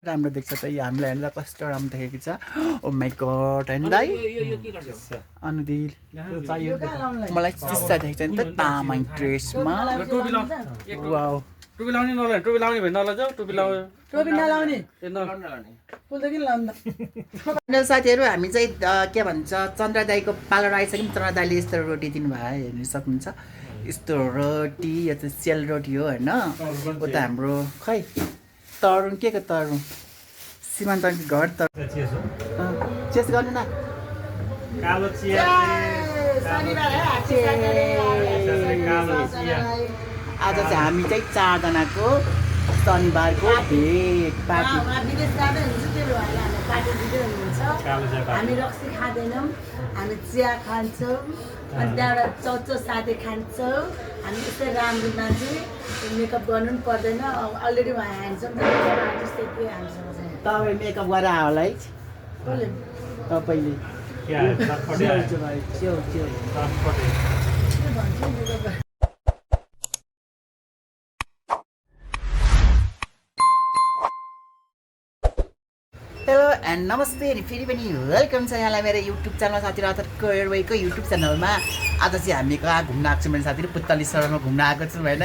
राम्रो देख्छ त यो हामीलाई हेर्दा कस्तो राम्रो देखेको छ ओ माई गड हैन दाइ अनुदिल मलाई चिस्ता देखेको छ नि त तामाङ ड्रेसमा वाउ टोपी लाउने नलाउने टोपी लाउने भने नलजाऊ टोपी लाउने टोपी नलाउने फुल त किन लाउँदा साथीहरू हामी चाहिँ के भन्छ चन्द्र दाईको पार्लर आइसक्यौँ चन्द्र दाईले यस्तो रोटी दिनुभयो हेर्न सक्नुहुन्छ यस्तो रोटी यो चाहिँ सेल रोटी हो होइन उता हाम्रो खै तरुण के को तरुण सीमान्त घर तरुण चेस गर्नु न कालो चिया आज चाहिँ हामी चाहिँ चारजनाको शनिबारको भेट पार्टी हामी रक्सी खाँदैनौँ हामी चिया खान्छौँ अनि त्यहाँबाट चौचो साथी खान्छौँ हामी यस्तै राम्रो मान्छे मेकअप गर्नु पनि पर्दैन अलरेडी उहाँ ह्यान्डसम जस्तै के ह्यान्डसम छ तपाईँ मेकअप गरेर होला है कसले तपाईँले च्याउ हेलो एन्ड नमस्ते अनि फेरि पनि वेलकम छ यहाँलाई मेरो युट्युब च्यानल साथी रातको एयरवेको युट्युब च्यानलमा आज चाहिँ हामी कहाँ घुम्न आएको छु भने साथीहरू पुत्तली सरमा घुम्न आएको छु होइन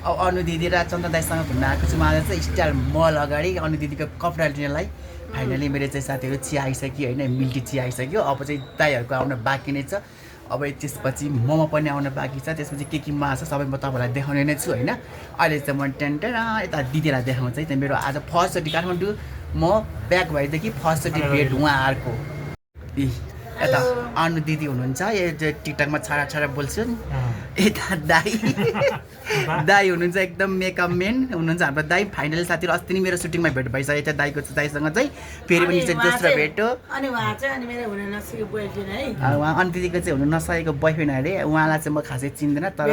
अनु दिदी र चन्द्र दाईसँग घुम्न आएको छु आज चाहिँ स्टाइल मल अगाडि अनु दिदीको कपडा लिनलाई फाइनली मेरो चाहिँ साथीहरू चिया आइसक्यो होइन मिल्टी चिया आइसक्यो अब चाहिँ दाईहरूको आउन बाँकी नै छ अब त्यसपछि मोमो पनि आउन बाँकी छ त्यसपछि के आछ सबै म तपाईँलाई देखाउने नै छु होइन अहिले चाहिँ म टेन्टेन यता दिदीलाई देखाउँछ है मेरो आज फर्स्टचोटि काठमाडौँ म ब्याक भएदेखि फर्स्टचोटि भेट उहाँहरूको यता अनु दिदी हुनुहुन्छ यो टिकटकमा छाडा बोल्छु नि यता दाई दाई हुनुहुन्छ एकदम मेकअप मेन हुनुहुन्छ हाम्रो दाई फाइनली साथीहरू अस्ति नै मेरो सुटिङमा भेट भइसकेको छ दाईसँग चाहिँ फेरि पनि चाहिँ दोस्रो भेट हो अनि उहाँ चाहिँ अनि मेरो हुन नसकेको बोयफ्रेन्ड है उहाँ अनु दिदीको चाहिँ हुनु नसकेको बोयफ्रेन्ड अरे उहाँलाई चाहिँ म खासै चिन्दैन तर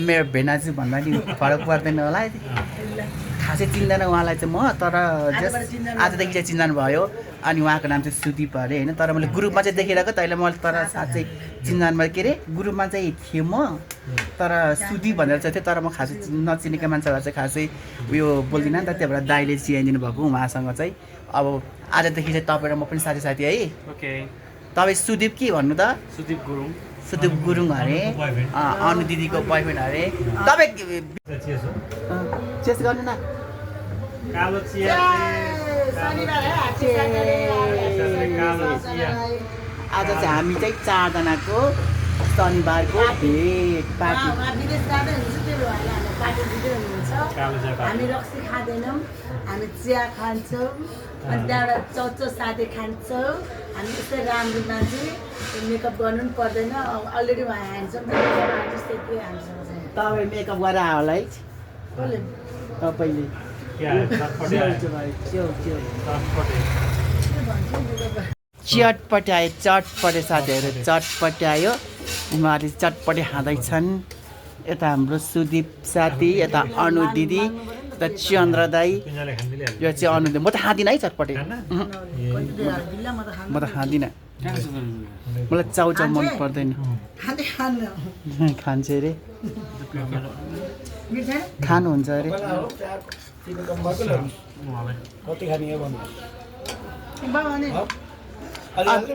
मेरो भेनाजु भन्दा नि फरक पर्दैन होला खासै चिन्दैन उहाँलाई चाहिँ म तर आजदेखि चाहिँ चिन्जानु भयो अनि उहाँको नाम चाहिँ सुदीप अरे होइन तर मैले ग्रुपमा चाहिँ देखिरहेको तैँले मैले तर साँच्चै चिन्जानमा के अरे ग्रुपमा चाहिँ थिएँ म तर सुदीप भनेर चाहिँ थियो तर म खासै नचिनेको मान्छेहरूलाई चाहिँ खासै उयो बोल्दिनँ नि त त्यही भएर दाइले चिनाइदिनु भएको उहाँसँग चाहिँ अब आजदेखि चाहिँ तपाईँ र म पनि साथी है ओके तपाईँ सुदीप के भन्नु त सुदीप गुरुङ अरे अनु दिदीको बोयफ्रेन्ड अरे तपाईँ चेस गर्नु न कालो चिया आज चाहिँ हामी चाहिँ चारजनाको शनिबारको भेट पार्टी हामी रक्सी खाँदैनौँ हामी चिया खान्छौँ अनि त्यहाँबाट चौचो साथी खान्छौँ हामी यस्तै राम्रो मान्छे मेकअप गर्नु पनि पर्दैन अलरेडी उहाँ ह्यान्डसम जस्तै के ह्यान्डसम छ तपाईँ मेकअप गरेर होला है कसले तपाईँले चटपटे साथीहरू चटपटे आयो उहाँहरूले चटपटे खाँदैछन् यता हाम्रो सुदीप साथी यता अनु दिदी यता चन्द्र दाई यो चाहिँ अनु दिदी म त खाँदिनँ है चटपटे म त खाँदिनँ मलाई चाउचाउ मन पर्दैन खान्छ अरे खानुहुन्छ अरे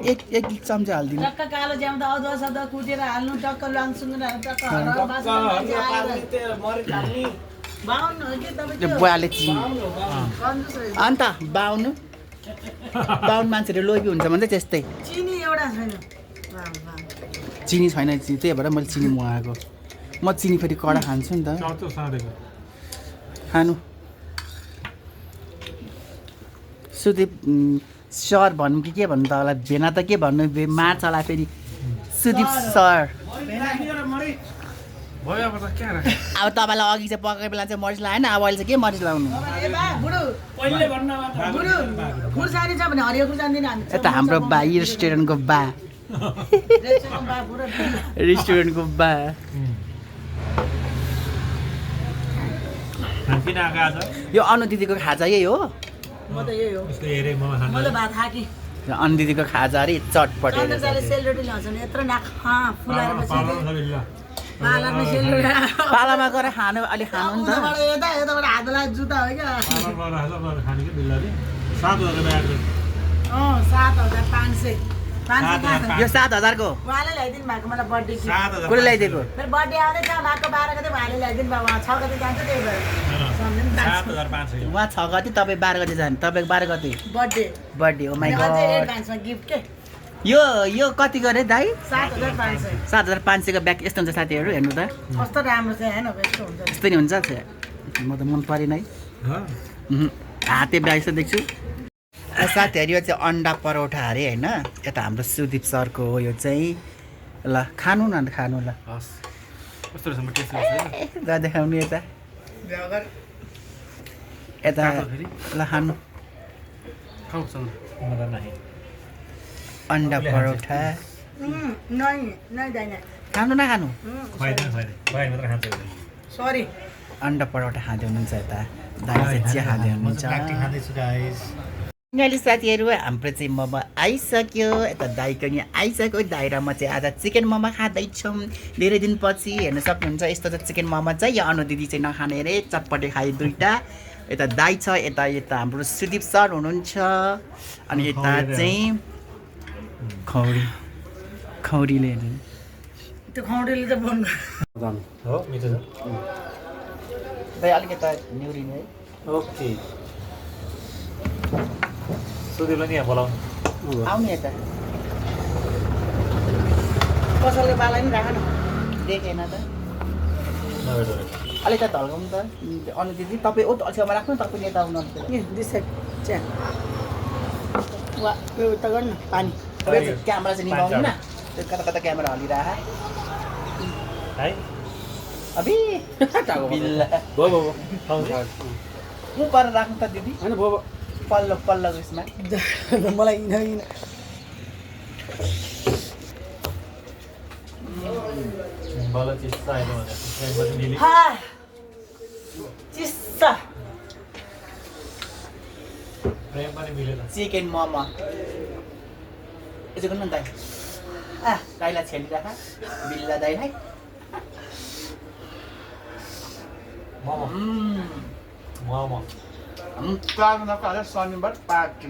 एक चम्चा हालिदिनु टक्क कालो ज्याउँदा अदुवा सदुवा कुटेर हाल्नु टक्क लाङसुङ टक्क बुवाले अन्त बाउनु मान्छेहरू लोभी हुन्छ भने चाहिँ त्यस्तै चिनी एउटा छैन चिनी छैन त्यही भएर मैले चिनी मगाएको म चिनी फेरि कडा खान्छु नि त खानु सुदीप सर भनौँ कि के भन्नु त होला भेना त के भन्नु मार्छ होला फेरि सुदीप सर अब तपाईँलाई अघि चाहिँ पकाएको बेला चाहिँ मरिच लगाएन अब अहिले चाहिँ के मरिच लगाउनु यता हाम्रो बा रेस्टुरेन्टको बा रेस्टुरेन्टको बा यो अनु दिदीको खाजा यही हो अनु दिदीको खाजा अरे चटपटे पालामा सेलुला पालामा गएर खानु अलि खानु नि त उताबाट यताबाट हातलाई जुत्ता हो क्या खाने कि बिल्लाले 7,000 ब्याग 7,500 यो 7,000 को उहाँले ल्याइदिनु भएको मलाई बर्थडे गिफ्ट 7,000 कसले ल्याइदिएको मेरो बर्थडे आउँदैछ भएको 12 गते उहाँले ल्याइदिनु भयो उहाँ 6 गते जान्छ त्यही भएर सम्झिनु नि 7,500 उहाँ 6 गते तपाईँ 12 गते जानु तपाईँको 12 गते बर्थडे बर्थडे हो माई अझै गड एडभान्समा गिफ्ट के यो कति गरे दाइ 7,500 7,500 को ब्याग यस्तो हुन्छ साथीहरू हेर्नु त कस्तो राम्रो छ हेर्न यस्तो हुन्छ यस्तो नि हुन्छ म त मन परेन है हाते ब्याग यस्तो देख्छु साथीहरू यो चाहिँ अन्डा परोठा अरे होइन यता हाम्रो सुदीप सरको हो यो चाहिँ ल खानु न अन्त खानु ल हस् कस्तो रहेछ म टेस्ट गर्छु देखाउनु यता यता ल खानु खाउँछ मलाई नाही अन्डा परोठा नै नै दैन खानु नखानु खुवाइदिनु खुवाइ मात्र खान्छ सरी अन्डा परोठा खाँदै हुनुहुन्छ यता दाइ चाहिँ चिया खाँदै हुनुहुन्छ खाँदैछु गाइस यहाँले साथीहरू हाम्रो चाहिँ मोमो आइसक्यो यता दाइको नि आइसक्यो दाइ र म चाहिँ आज चिकन मोमो खाँदैछौँ धेरै दिनपछि हेर्न सक्नुहुन्छ यस्तो चाहिँ चिकन मोमो चाहिँ यो अनु दिदी चाहिँ नखाने अरे चटपटे खाए 2टा यता दाइ छ यता यता हाम्रो सुदीप सर हुनुहुन्छ अनि यता चाहिँ खौरीले त्यो खौरीले त बन्द हो मिठो छ दाइ अलिक यता न्युरिने है ओके सुदीपलाई नि यहाँ बोलाउनु आउने यता कसैले बालाई नि राख न देखेन त नभेट अलिक त ढल्काउनु त अनु दिदी तपाईँ छेउमा राख्नु तपाईँ यता आउनु दिशा चिया वा यो उता गर्नु न पानी क्यामेरा चाहिँ निभाउनु न त्यो कता कता क्यामेरा हलिरह है अबि बिल्ला भयो खाउँछ म पर राख्नु त दिदी हैन भयो पल्लो पल्लो उसमा मलाई बल चिस्ता आइलो भने चिस्सा प्रेम पनि मिलेन चिकन मोमो यसो गर्नु न दाइ दाइलाई छेलिराख बिल्ला दाइलाई मोमो मोमो कागनाको शनिबार पार्टी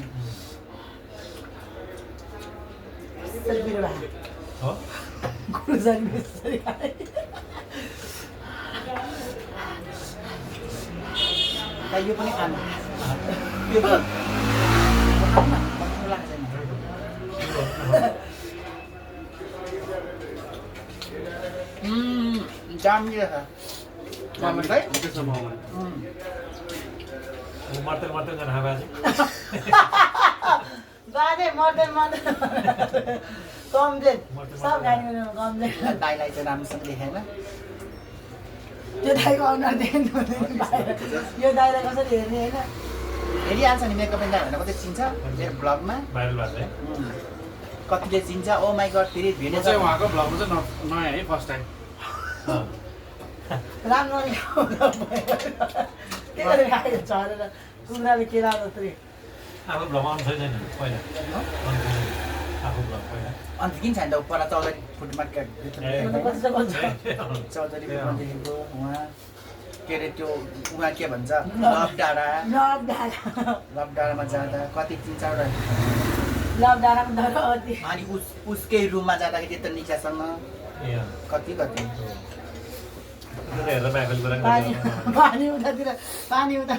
हो यो पनि खानु यो खानु न भन्नु लाग्छ दामी रहेछ दाई मिठो छ मोमो मर्तल मर्तल गर्न बाजे बाजे मर्दैन कमजोर सब गाडी कमजोर दाइलाई चाहिँ राम्रोसँग देखाएन त्यो दाइको अनुहार देख्नु यो दाइलाई कसरी हेर्ने होइन हेरिहाल्छ नि मेकअप दाइ भनेर कतै चिन्छ मेरो ब्लगमा भाइरल भएको है कतिले चिन्छ ओ माई गड फेरि भिडियो चाहिँ उहाँको ब्लगमा चाहिँ नयाँ है फर्स्ट टाइम राम्रो के गरेर खायो झरेर कुखुराले केरा जस्तै आफू भ्लग आउनु छैन पहिला आफू भ्लग पहिला अन्त किन छैन त पर 14 फुट मार्केट कति चाहिँ भन्छ 14 फुटदेखिको उहाँ के अरे त्यो उहाँ के भन्छ लभ डाँडामा जाँदा कति 3-4 लभ डाँडाको धर अनि उसकै रुममा जाँदाखेरि त्यत्रो निकासँग ए कति त्यो हेर्दा बाइबल कुरा पानी उतातिर पानी उता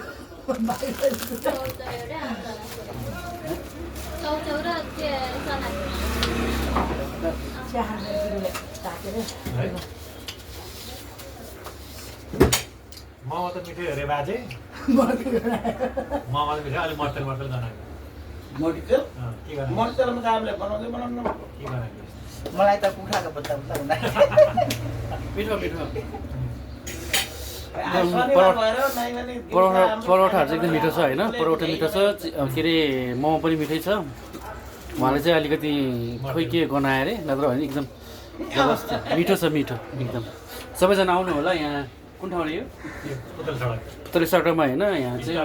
मोमो त मिठो अरे बाजे मोमो त मिठो अलि मर्तल मर्तल बनाएको मोटिक्यो के गर्नु मर्तलमा कामले बनाउँदै बनाउनु के बनाएको मलाई त कुखुराको पत्ता हुँदा मिठो मिठो परोठाहरू चाहिँ एकदम मिठो छ होइन परोठा मिठो छ के अरे मोमो पनि मिठै छ उहाँले चाहिँ अलिकति खोइ के गनायो अरे नत्र भने एकदम जबरजस्त मिठो छ मिठो एकदम सबैजना आउनु होला यहाँ कुन ठाउँ यो पुतली सडक पुतली सडकमा होइन यहाँ चाहिँ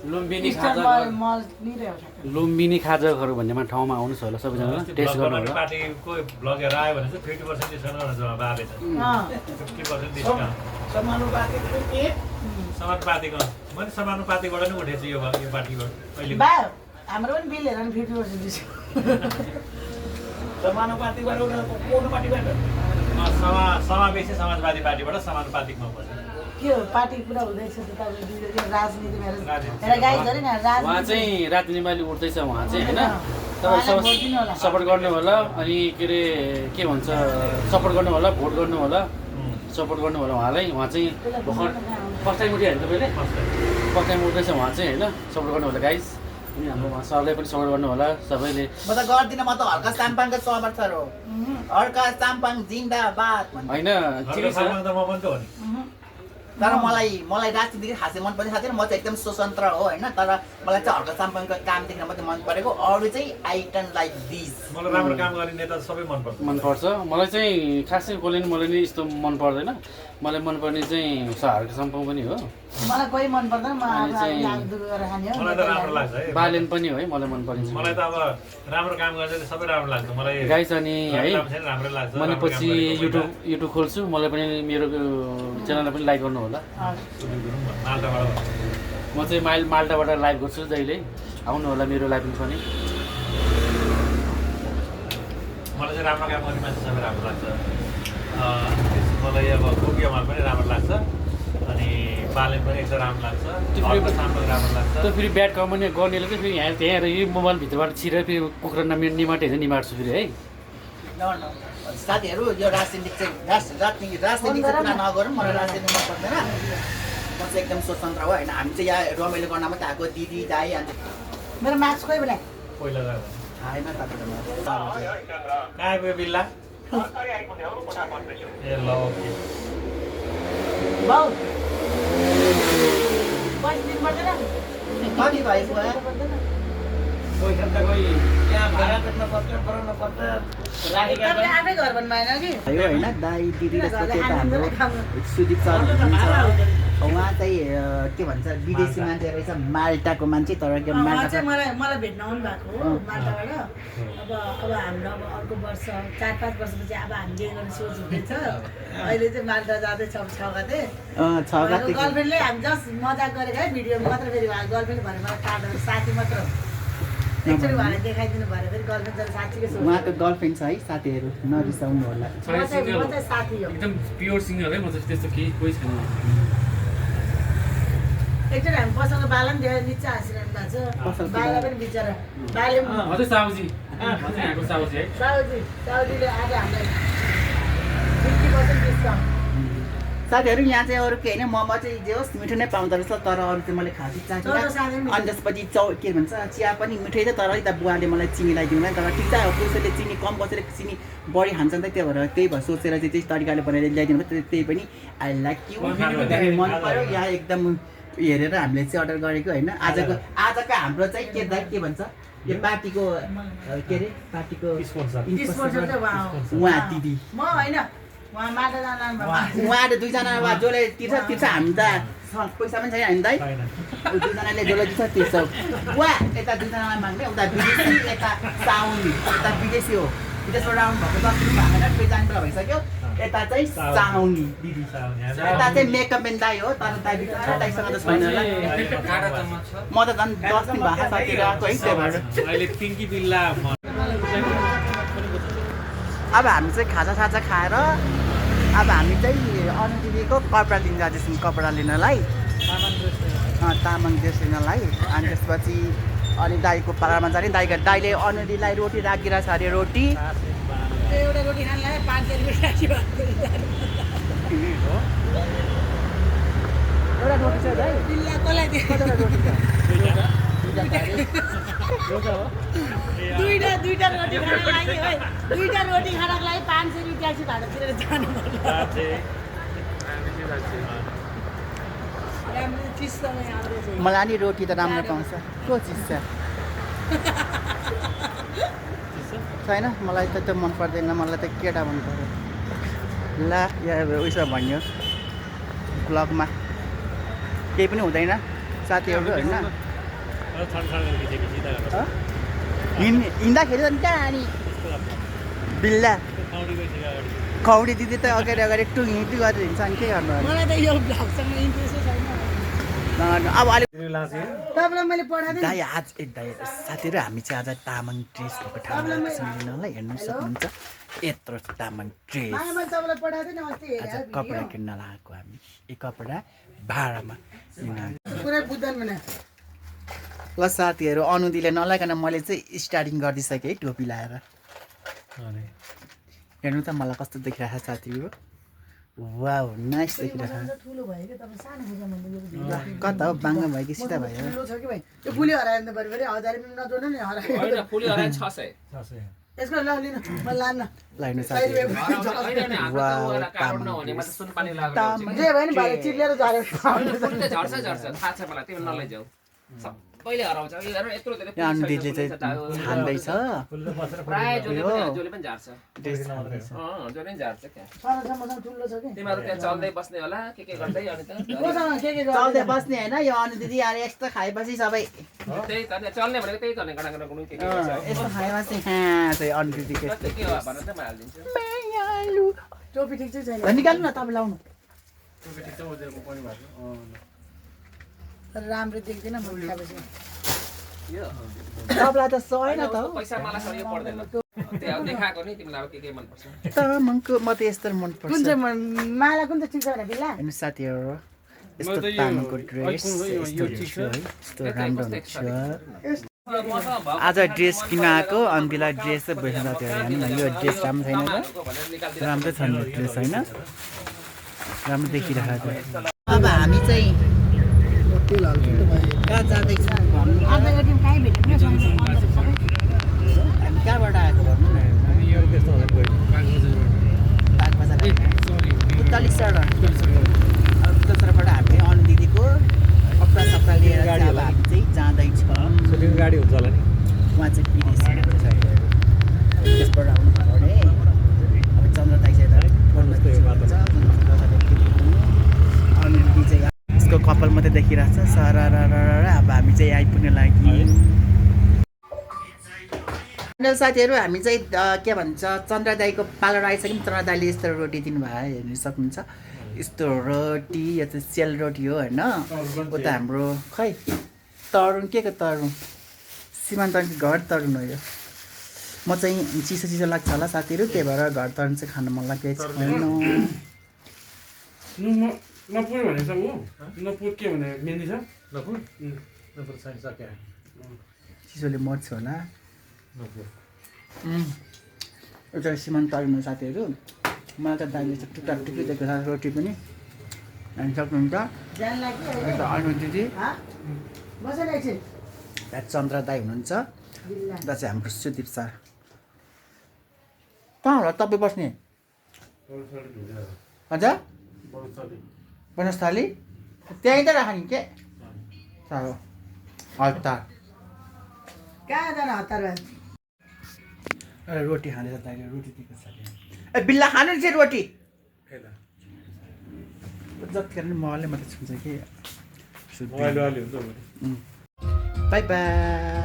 लुम्बिनी स्टोर खाजा मल मल नि रहेछ लुम्बिनी खाजाहरू भन्नेमा ठाउँमा आउनुहोस् होला सबैजना टेस्ट गर्नु होला पार्टीको ब्लग हेरेर आयो भने चाहिँ 50% डिस्काउन्ट गर्न जम्मा बाबे छ 50% डिस्काउन्ट समानुपातिको मैले समानुपातिबाट नै उठेछु यो पार्टीबाट अहिले बा हाम्रो पनि बिल हेरेर 50% डिस्काउन्ट समानुपातिबाट कोनुपातिबाट समावेशी समाजवादी पार्टीबाट समानुपातिकमा पर्छ के हो पार्टी पुरा हुँदैछ त तपाईँ राजनीति मेरो गाई गरे न उहाँ चाहिँ राजनीतिमा उठ्दैछ उहाँ चाहिँ होइन उहाँलाई भोट दिनु होला। तपाईँ सपोर्ट गर्नु होला अनि के भन्छ सपोर्ट गर्नु होला भोट गर्नु होला सपोर्ट गर्नु होला उहाँलाई उहाँ चाहिँ भर्खर फर्स्ट टाइम उठिहाल्यो तपाईँले फर्स्ट टाइम उठ्दैछ उहाँ चाहिँ होइन सपोर्ट गर्नु होला गाइस अनि हाम्रो उहाँ सरलाई पनि सपोर्ट गर्नु होला सबैले म त गर्दिनँ म त हल्का साम्पाङको समर्थक हो हल्का साम्पाङ जिन्दाबाद भन्छु। होइन ठिकै छ त म पनि त हो नि तर मलाई राजनीति खासै मन पर्ने साथै म चाहिँ एकदम स्वतन्त्र हो होइन तर मलाई चाहिँ हल्का साम्पाङको काम देख्न मात्रै मन परेको अरू चाहिँ आई डोन्ट लाइक दिस मलाई राम्रो काम गर्ने नेता सबै मनपर्छ मलाई चाहिँ खासै कसले नि मलाई नि यस्तो मन पर्दैन मलाई मनपर्ने चाहिँ हल्का साम्पाङ पनि हो मलाई कोही मन पर्दैन म चाहिँ- आफू गरेर खाने हो मलाई त राम्रो लाग्छ है बालेन पनि हो है मलाई मनपर्ने मलाई त अब राम्रो काम गर्छ सबै राम्रो लाग्छ मलाई गाइस अनि है राम्रो लाग्छ मैले पछि युट्युब खोल्छु मलाई पनि मेरो च्यानललाई पनि लाइक गर्नु होला मालदाबाट म चाहिँ माल्टाबाट लाइभ गर्छु जहिले आउनु होला मेरो लाइभमा पनि मलाई चाहिँ राम्रो काम गर्ने मान्छे सबै राम्रो लाग्छ मलाई अब कोपियामा पनि राम्रो लाग्छ अनि बालेन पनि एकदम राम्रो लाग्छ हल्का साम्पाङ राम्रो लाग्छ त फेरि ब्याड कम पनि गर्नेले चाहिँ फेरि यहाँ त्यहाँ यो मोबाइलभित्रबाट छिरेर फेरि कुखुरा निमाटेर निमाट्छु फेरि है साथीहरू यो राजनीतिक चाहिँ राजनीतिक चाहिँ कुरा नगरौँ मलाई राजनीति मन पर्दैन म चाहिँ एकदम स्वतन्त्र हो होइन हामी चाहिँ यहाँ रमाइलो गर्न मात्रै आएको दिदी दाई अन्त मेरो मार्क्स कोही बेला पहिला त आएन तपाईँहरू कहाँ आइपुग्यो बिल्ला ए ल ओके बाउ पैसा दिनु पर्दैन कति भएको भयो कोही त कोही यहाँ भाडा तिर्न पर्छ पढाउनु पर्छ तपाईँ आफै घर भन्नु भएन कि भयो होइन दाई दिदी त्यसपछि यता हाम्रो सुदीप सर हुनुहुन्छ उहाँ चाहिँ के भन्छ विदेशी मान्छे रहेछ माल्टाको मान्छे तर के उहाँ माल्टा चाहिँ मलाई भेट्न आउनु भएको हो माल्टाबाट अब हाम्रो अब अर्को वर्ष 4-5 वर्षपछि अब हामी बिहे गर्ने सोच हुँदैछ अहिले चाहिँ माल्टा जाँदैछ अब 6 गते छ गते गर्लफ्रेन्डले हामी जस्ट मजाक गरेको है भिडियो मात्र फेरि गर्लफ्रेन्ड भनेर मलाई कार्डहरू साथी मात्र हो एकचोटि उहाँलाई देखाइदिनु भएर फेरि गर्लफ्रेन्ड चाहिँ साँच्चीकै सोच उहाँको गर्लफ्रेन्ड छ है साथीहरू नरिसाउनु होला म चाहिँ साथी हो एकदम प्योर सिङ्गल है म चाहिँ त्यस्तो केही कोही छैन एकचोटि हामी पसलको बाला पनि धेरै निचा हाँसिरहनु भएको छ बाला पनि बिचरा बाले पनि हजुर साहुजी यहाँको साहुजी है साउजीले आज हामीलाई 50% डिस्काउन्ट साथीहरू यहाँ चाहिँ अरू के होइन मोमो चाहिँ जे होस् मिठो नै पाउँदो रहेछ तर अरू चाहिँ मैले खासै चौधो साधै चाहिँदैन मिठो। अनि त्यसपछि के भन्छ चिया पनि मिठै छ तर यता बुवाले मलाई चिनी लगाइदिनु तर ठिक छ कसैले चिनी कम कसैले चिनी बढी खान्छ नि त त्यही भएर त्यही भएर सोचेर चाहिँ त्यही तरिकाले बनाएर ल्याइदिनु भयो त्यही पनि आई लाइक यु मन पऱ्यो यहाँ एकदम हेरेर हामीले चाहिँ अर्डर गरेको होइन आजको हाम्रो चाहिँ के भन्छ यो पार्टीको के अरे पार्टीको स्पोन्सर चाहिँ उहाँ हो उहाँ दिदी म होइन उहाँ माटा जानु उहाँले दुईजना जसले तिर्छ हामी त पैसा पनि छैन हामी त दुईजनाले जसले दिन्छ तिर्छ वा यता दुईजनालाई माग्ने उता विदेशी यता साउनी यता विदेशी हो विदेशबाट आउनु भएको 10 दिन भागेर फेरि जाने बेला भइसक्यो यता चाहिँ साउनी दिदी यता चाहिँ मेकअप मेन दाई हो तर दाई दाईसँग त छैन होला म त झन् 10 दिन भएको साथीहरू आएको है त्यही भएर अहिले पिङ्की बिल्ला अब हामी चाहिँ खाजा खाएर अब हामी चाहिँ अनु दिदीको कपडा लिन जाँदैछौँ कपडा लिनलाई तामाङ ड्रेस लिनलाई अनि त्यसपछि अनि दाईको पार्लरमा जाने दाईले अनु दिदीलाई रोटी राखिरहेको छ अरे रोटी एउटा रोटी खानलाई 5 रुपियाँ एउटा रोटी छ दाई बिल्ला कसलाई दियो कतिवटा रोटी छ दुईटा रोटी खानको लागि है दुईटा रोटी खानको लागि 500 रुपियाँ ट्याक्सी भाडा तिरेर जानु पर्यो राम्रो चिज तपाईँ आउँदैछ मलाई नि रोटी त राम्रो पाउँछ को चिज छ छैन मलाई त त्यो मन पर्दैन मलाई त केटा मन पर्यो ल यहाँ उयसमा भन्यो ब्लगमा केही पनि हुँदैन साथीहरू होइन हिँड्दाखेरि त कहाँ अनि बिल्ला खौडी दिदी त अगाडि अगाडि टुङी गरेर हिँड्छ अनि के गर्नु मलाई त यो भ्लगसँग इन्ट्रेस्टै छैन अब अलिक तपाईँलाई मैले पठाएको दाइ आज दाइ साथीहरू हामी चाहिँ आज तामाङ ड्रेस भएको ठाउँमा लिनलाई हेर्नु सक्नुहुन्छ यत्रो तामाङ ड्रेस मैले तपाईँलाई पठाएको थिएँ नि अस्ति आज कपडा किन्न लगाएको हामी यी कपडा भाडामा पुरै बुद्धन भने ल साथीहरू अनुदिले नलाइकन मैले चाहिँ स्टार्टिङ गरिदिइसकेँ है टोपी लाएर हेर्नु त मलाई कस्तो देखिरहेको छ साथीहरू वाउ नाइस देखिरहेको ठुलो भयो कि तपाईँ सानो बुझ्छ कता हो बाङ्गा भयो कि सिधा भयो ठुलो छ कि भाइ यो पुली हरायो भने त बरु फेरि 1000 पनि नजोड्नु नि हरायो पुली हरायो 600 यसको ल लिनु म लान्न ल हेर्नु साथीहरू जे भयो नि भाइ चिप्लेर झऱ्यो झर्छ थाहा छ मलाई त्यो नलैजाऊ सबैले हराउँछ यत्रो धेरै यहाँ अनुदिले चाहिँ छान्दैछ प्राय जसले पनि झार्छ जसले पनि झार्छ क्या सरसम्मसँग ठुलो छ कि तिमीहरू त्यहाँ चल्दै बस्ने होला के गर्दै अनि त मसँग के चल्दै बस्ने होइन यो अनुदिदी अरे यस्तो खाएपछि सबै त्यही त चल्ने भनेको त्यही त नि गडा गुडुङ के गर्छ यस्तो खाएपछि हाँ चाहिँ अनुदिदी के हो भनेर त म हालिदिन्छु टोपी ठिक चाहिँ छैन निकाल्नु न तपाईँ लाउनु राम्रो देख्दैन म खाएपछि तपाईँलाई त सहेन त पैसा मलाई सही पर्दैन त्यो देखाएको नि तिमीलाई अब के मन पर्छ तामाङको म त यस्तो मनपर्छ कुन चाहिँ माला कुन चाहिँ ठिक छ भने बिल्ला हेर्नु साथीहरू यस्तो तामाङको ड्रेस यस्तो रहेछ है यस्तो राम्रो हुन्छ आज ड्रेस किन्न आएको अन्तिलाई ड्रेस चाहिँ बेच्नु साथीहरू हेर्नु न यो ड्रेस राम्रो छैन त राम्रो छ नि ड्रेस होइन राम्रो देखिरहेको छ अब हामी चाहिँ कहाँ जाँदैछ आधा एटिएम कहीँ भेटेको हामी कहाँबाट आएको भन्नु न पुतली सडक पुतलीबाट हामी अनुदिदीको कपडा सपडा लिएर चाहिँ अब हामी चाहिँ जाँदैछौँ गाडी हुन्छ होला नि उहाँ चाहिँ पिडिसी त्यसबाट आउनु पऱ्यो अब चन्द्र दाइ अनुदिदी चाहिँ यसको कपाल मात्रै देखिरहेको छ सर अब हामी चाहिँ आइपुग्न लागि साथीहरू हामी चाहिँ के भन्छ चन्द्र दाईको पार्लर आइसक्यौँ चन्द्र दाईले यस्तो रोटी दिनुभयो हेर्नु सक्नुहुन्छ यस्तो रोटी यो चाहिँ सेल रोटी हो होइन उता हाम्रो खै तरुण के को तरुण सीमान्त घर तरुण हो यो म चाहिँ चिसो लाग्छ होला साथीहरू त्यही भएर घर तरुण चाहिँ खानु मन लागेको छैन नपुर भनेछ ऊ नपुर के भने मेहन्दी छ नपुर चाहिँ सक्यो चिसोले मर्छ होला एउटा सीमान्त तरुण हो साथीहरू मलाई त दाइले चाहिँ टुक्रा टुक्री दिएको छ रोटी पनि हामी सक्नुहुन्छ यता अनुदिदी त्यहाँ चन्द्र दाई हुनुहुन्छ त्यहाँ चाहिँ हाम्रो सुदीप सर कहाँ होला तपाईँ बस्ने हजुर बनस्थली त्यहीँ त राख्ने के साह्रो हतार कहाँ जान हतार रोटी खाँदैछ दाइले रोटी दिएको छ ए बिल्ला खानु चाहिँ रोटी जतिखेर नि मले मात्रै छुन्छ कि बाई बाई